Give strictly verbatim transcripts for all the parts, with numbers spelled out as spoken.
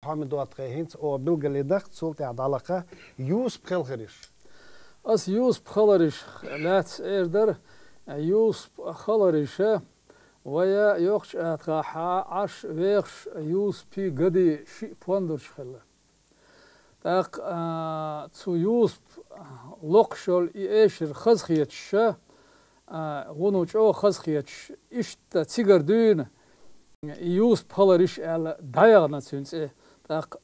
Хьамид, тхо хӀинца оха билггал даккха, цул тӀехьа дӀалакха Юсуп Халхариш. Ас Юсуп Халхариш лаьцна эр дара, Юсуп Халхариш вай йоккхача Ӏаьткъа хьа Ӏаш вехаш Юсупи Гади шиъ пондарча хилла. ТӀаккха, а, цу Юсупа локхаш йола и эшар хаза хеташ, а, вуно чӀогӀа хаза хеташ, иштта цигара дуьйна, и Юсуп Халхариш аьлла дӀаяхна цуьнан цӀи. ТӀаккха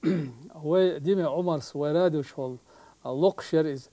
вай Диме Ӏумарс, вай радиочухула локхаш яр иза.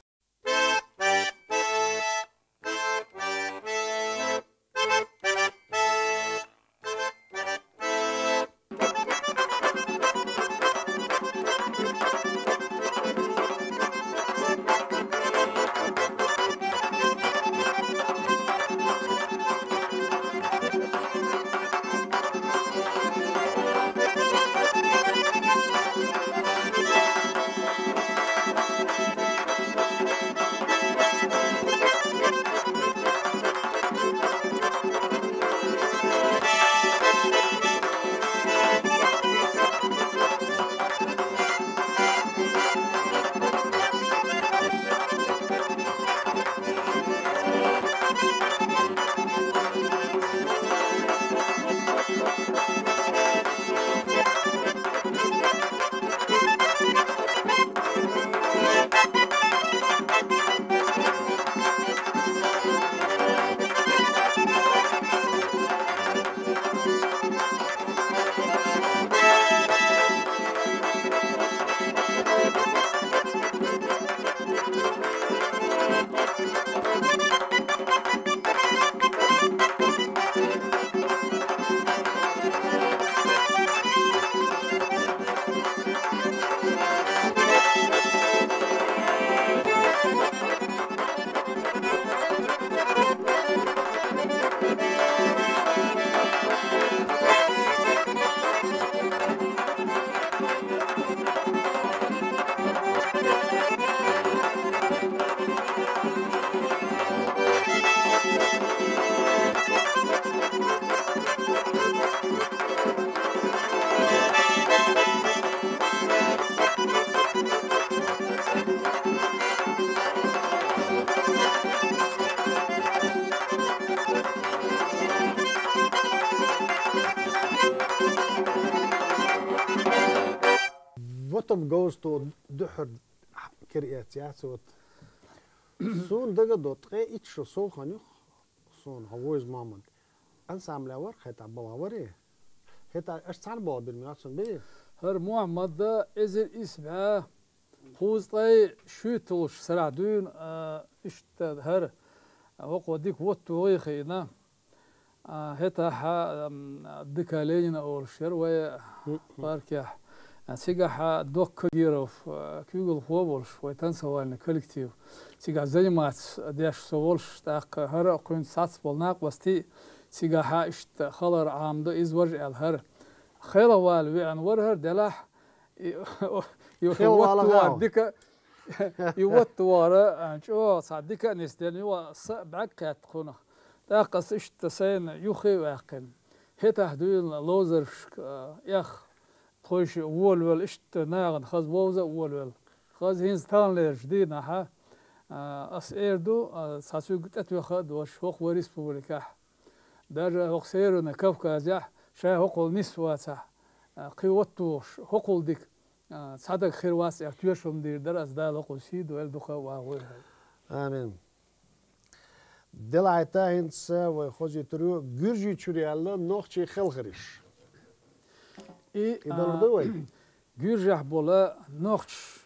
Вот-м говза тхо дуьххьара кхера эцна яц, вот. Суна дагадо, ткъе итт шо сов хиннай-кх суна хьо вовза, Мохьмад. Ансамбле вар хӀетахь, балха варий? ХӀетахь аша цхьаьна болх бина ма яц цунна, бий? ХӀара Мохьмад эзар исс бӀаь кхузткъе шуьйтталгӀачу сарахь дуьйна, а, иштта хӀара хӀокхо дика вотта вогӀий хиъна. А, хӀетахь, ам, ДК Ленина олуш яра вай паркехь. А, цигахь Док Кагиров, а, куьйгалхо волуш, вай танцевальный коллектив. Цигахь заниматься деш со волуш, тӀаккха хӀара а кхуьнца цхьацца болу накъостий, цигахь иштта хала Ӏамадо, иза важа аьлла хӀара. Хелхавала веана вара хӀара, делахь, и, и хила вала ватту вар гӀо. Дика, и ватту вара, а, чӀогӀа цхьа дика а нисдина, юха са а бӀаьрг кхетта кхунах. ТӀаккха аса иштта сайна юххе а ваьккхина. ХӀетахь дуьйна ловзаршка, а, эх, тхойша волавелла, иштта нахана хаза вовза а волавелла. Хаза хӀинца таханлерчу дийнахь, а, ас эр ду, а, цхьа цуьнга тӀетоьхна а доцуш, хӀокху вай республикехь. Даже хӀокху Северный Кавказехь ша хӀокхул нисса вацахь, а, кхин ваттухуш, хӀокхул дика, а, цхьа даг хир вац аьлла, тоьшалла дийр дара ас, Дала хӀокхул сий дойла, дукха а вагӀахь вай. Амин. Делахь хӀинца вай хозуьйтур ю Гуьржийчуьра яьлла нохчийн хелхариш. И, и далур ду вай? Гуьржехь болу нохчаш,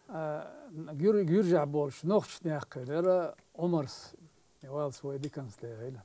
а, Гуьр-, Гуьржехь болчу нохчашна яьккхина яра Ӏумарс, и валс вай диканца лерина.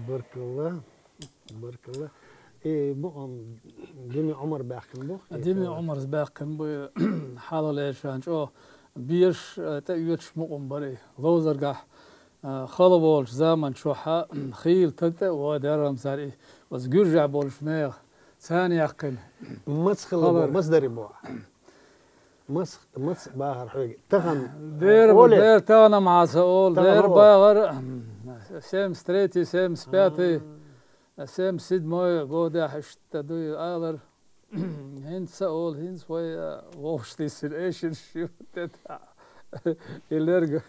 Баркалла, баркалла. Э, мукъам Дими Ӏумар баьккхина бу? Дими Ӏумарс баьккхина бу, хьалха лерчан чӀо беш, э, тӀеоьцуш мукъам бара и. Ловзаргахь, э, хала волчу заман чохь хийла таг тӀе а вогӀу деррам цара и, оцу гуьржехь болчу нехан, царна яьккхина. Маца хала бо, маца дари бо? Мац, мац бахар хьоьга? Тахана, дера, оле? Дера тахана ма ца олу. Тахана дера олу? Бахар, м, семьдесят третий, семьдесят пятый, семьдесят седьмой годехь иштта дуй алар. ХӀинца ца олу, хӀинца вай, а, вовшахтийсина эшина шу тета. И лерга.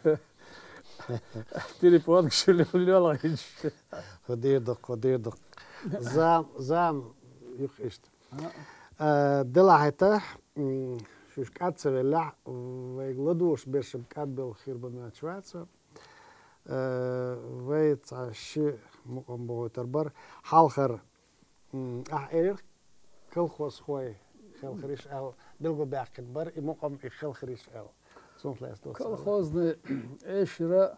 Телефонга шу лел-, лелхинчу. Хо дийр дукха, хо дийр дукха. Зам, зам юха иштта. А, делахь хӀета, м, шуьш кӀад ца веллехь, вайга ладугӀуш берш-м кӀадбелла хир бан моьттуш вац. Э, вай цхьа ши мукъам бохуьйтур бара. Хьалхара, м, ахь элира, колхозхой хелхариш аьлла, билгалбаьккхина бара, и мукъам и хелхариш аьлла. Цунах лаьцна доцу. Колхозный эшира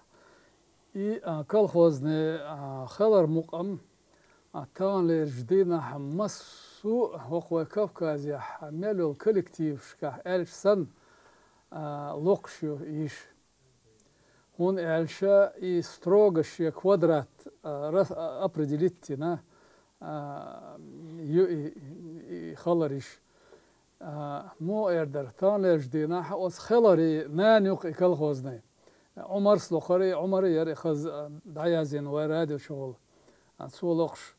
и, а, колхозный, а, хелар мукъам, а, таханлерчу дийнахь массо а хӀокху вай Кавказехь мел йолу коллективашкахь аьлча санна, а, локхуш ю йиш. ХӀунда аьлча и строго шен квадрат, а, рас-, а, определить дина, а, ю и, и хелариш. А, муха эр дара, таханлерчу дийнахь оцу хеларийн нана ю-кх и колхозный. Ӏумарс лохари, Ӏумара яр и хаза, а, дӀаязйина вай радио чухула. А, цо лохаш,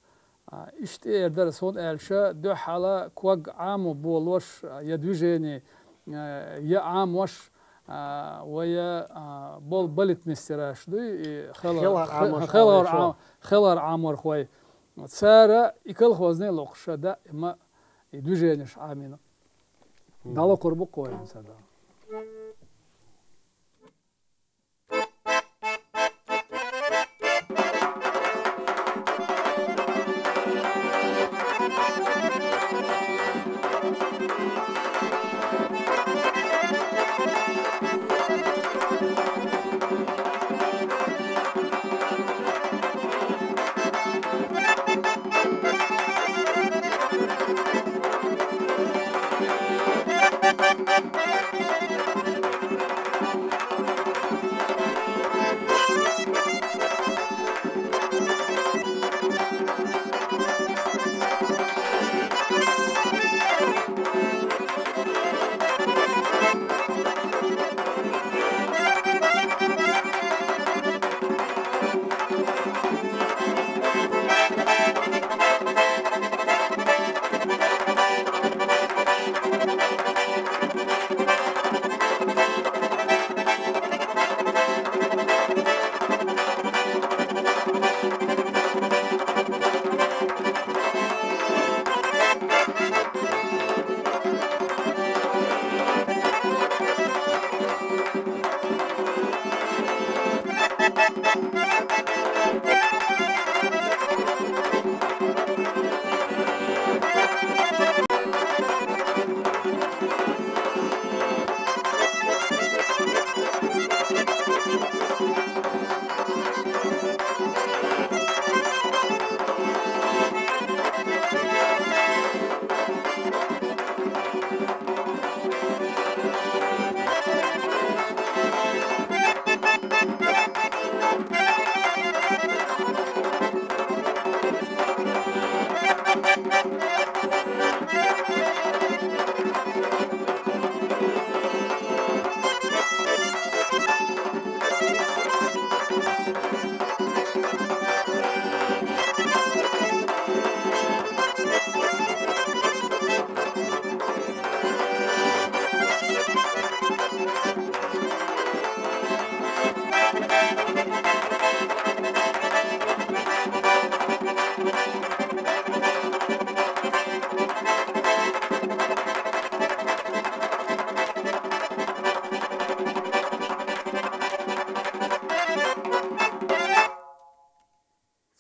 а, иштта эр дара, сон аьлча, дуьххьала ког Ӏамо болош, а, я движение, а, я Ӏамош, а, вай, а, бол балетмейстераш дуй, и хела-, Хелар хе-, Ӏамош хелар хьалха Ӏам-, хелар Ӏаморх вай. Цара и колхозный лохаш даима и движенеш Ӏамина. Мгм. Дала кур бу кхойтан сада.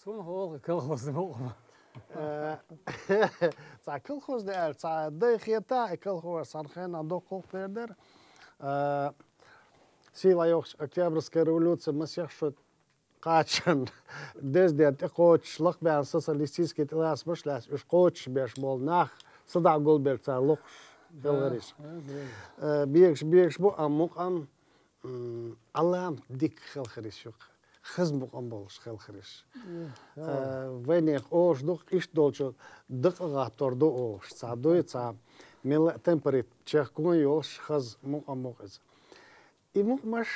Цунна хьалха колхозный мукъам. Э, цхьа колхозный аьлча, цхьа дай хетахь, и колхоз цхьана хенахь доккхал пхьер дара. Э, сийла йохуш Октябрьская революция масех шо кхаччалц, деза ден тӀекхочуш, лакхабаьхна социалистический тӀелацамаш лаьцна, уьш кхочушбеш болу нах садаӀа гулбелла цара локхуш хелхариш. Да, да, да. Э, бегаш, бегаш бу, амма мукъам, м, Ӏаламат дика хелхариш ю-кх, хаза мукъам болуш хелхариш. Э, э, вайнех олуш ду-кх, иштта долчу дакъа гӀаттор ду олуш, цхьа дуй, цхьа мелла а темперамент чехка йолуш хаза мукъам бу-кх иза. И мукъамаш,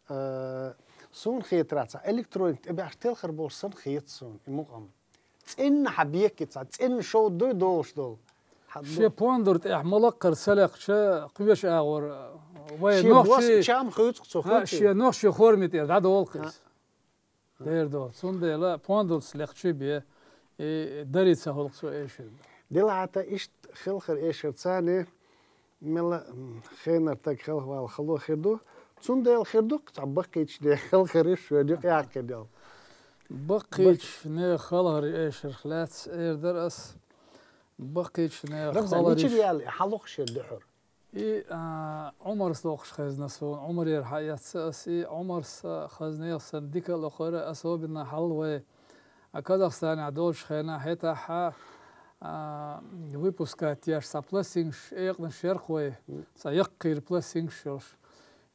э, суна хетарехь, цхьа электроник тӀебаьхча телхар болуш санна хета суна и мукъам. ЦӀенна хьан бекки цхьа, цӀенна шовда дуй долуш долу. Хьан ду- Шен пондур тӀехь ма лаккхара ца лекхча, кхечу агӀор, вай шен нохчий бос чам хуьйцу-кх цо, а, хуьйцу. Шен нохчий форме тӀера дӀадолу-кх иза. Дера до. Цундела пондурца лекхчий бе, и дарий ца хӀуллакх цо эшар. Делахьа иштта хелхар эшар царна, мелла, м, хенара таг хелхавала хало хир ду. Цундела хир ду-кх цхьа баккхийчу нехан хелхариш шоьна юкъа яьккхина йолу. Баккхийчу нехан хелхар эшарх лаьцна эр дара ас. Баккхийчу нехан Рамзан, хелхариш мичара яьлла, хьан лохуш яра дуьхьал? И, а, Ӏумарс лохуш хезна суна, Ӏумарера хьаэцна ас, и Ӏумарс, а, хаза нехан санна дика а лохура, особенно хьал вай, а, Казахстанехь долчу хенахь хӀетахь, а, выпускать еш цхьа пластинкаш, экънаш яра-кх вай, цхьа яккхийра пластинкаш йолуш.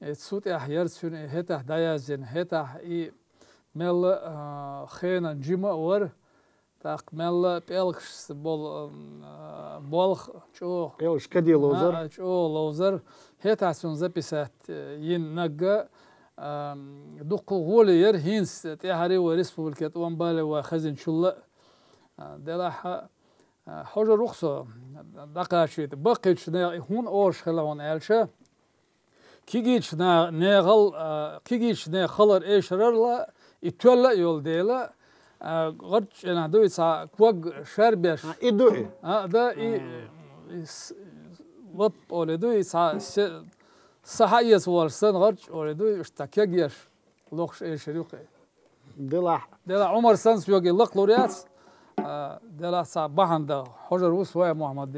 И цу тӀехь яра цуьнан и хӀетахь дӀаяздина, хӀетахь и мелла, а, хенан жима а вара, тӀаккха мелла пӀелгаш болу, м, а, болх чӀогӀа. ПӀелгаш каде ловзар? А, чӀогӀа ловзар. ХӀетахь цунна записать, э, йина нагга, а, дукха гӀоле яр хӀинца тӀехьара вай республике тӀом бале вай хазинчул а. А, делахь а, хьожар ву-кх со, дӀакхачийта. Баккхийча наха и хӀунда оалаш хилла хьуна аьлча, кегийча на-, нахал, а, кегийча наьха хилар эшарал а, и тоьлла а йолу дела, а, гӀарчӀ чӀенахь ду и цхьа ког шарбеш. А, и ду и? А, да, и, и с-, лап оле ду и цхьа се-, са хьаэца волуш санна гӀарчӀ оле ду и, иштта кегеш лохуш эшар ю-кх и. Делахь. Делахь Ӏумар санна соьга и лакхалур яц, а, делахь цхьа бахьана дан хьожар ву со, Мухьаммад.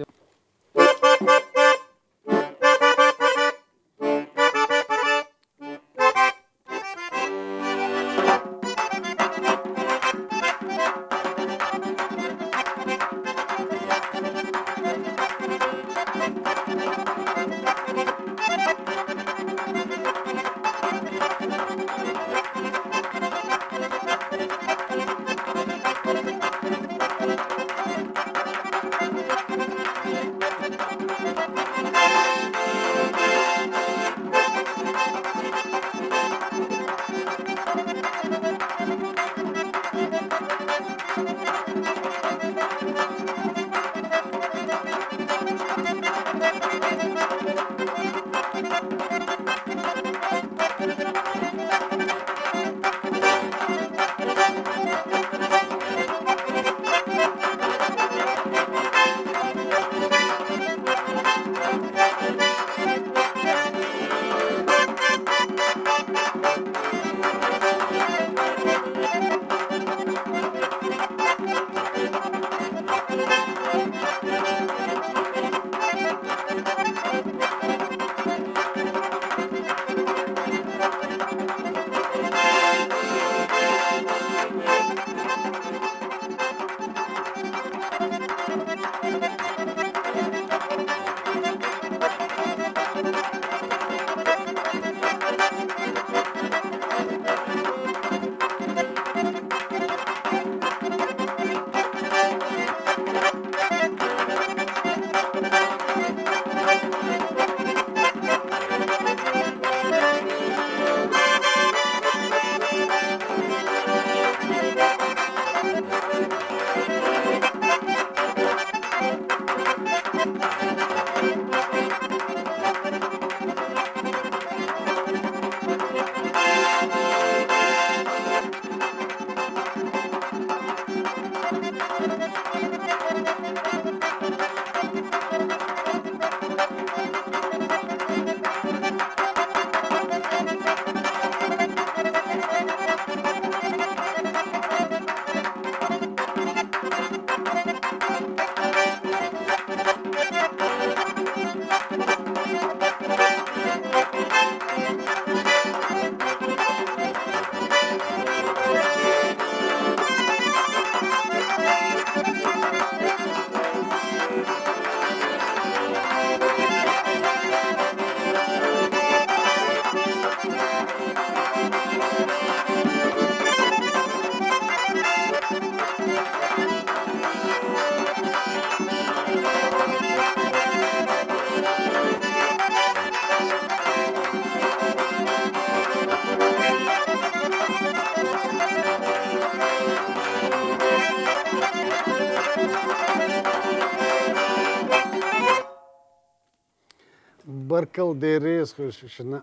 Баркалла, Дела реза хуьлда шуна.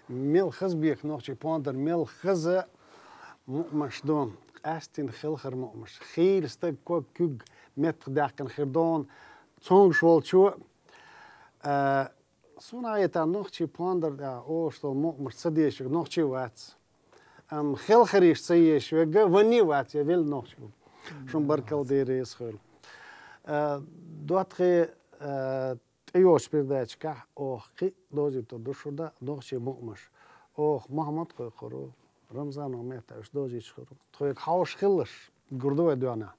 Мел хаза бехк нохчийн пондар, мел хаза мукъамаш ду. Къаьсттина хелхара мукъамаш. Хийла стаг ког куьг меттахдаьккхина хир ду цомгуш волчо. А, суна хетарехь, нохчийн пондар тӀехь олуш долу мукъамаш ца дезаш верг нохчи вац. Амма хелхарийша ца езаш верг ванне а вац, я велла нохчи ву. Шуна баркалла, Дела реза хуьлда. А, доттагӀий, а, тӀейогӀучу передачехь оха кхин а довзуьйтур ду шуна нохчийн мукъамаш. Оха Мухьаммад кхойкхур ву, Рамзан-гӀа меттахь уьш довзуьйтуш хир ву. Тхоьга хьовсуш хилалаш, гур ду вай доьхна.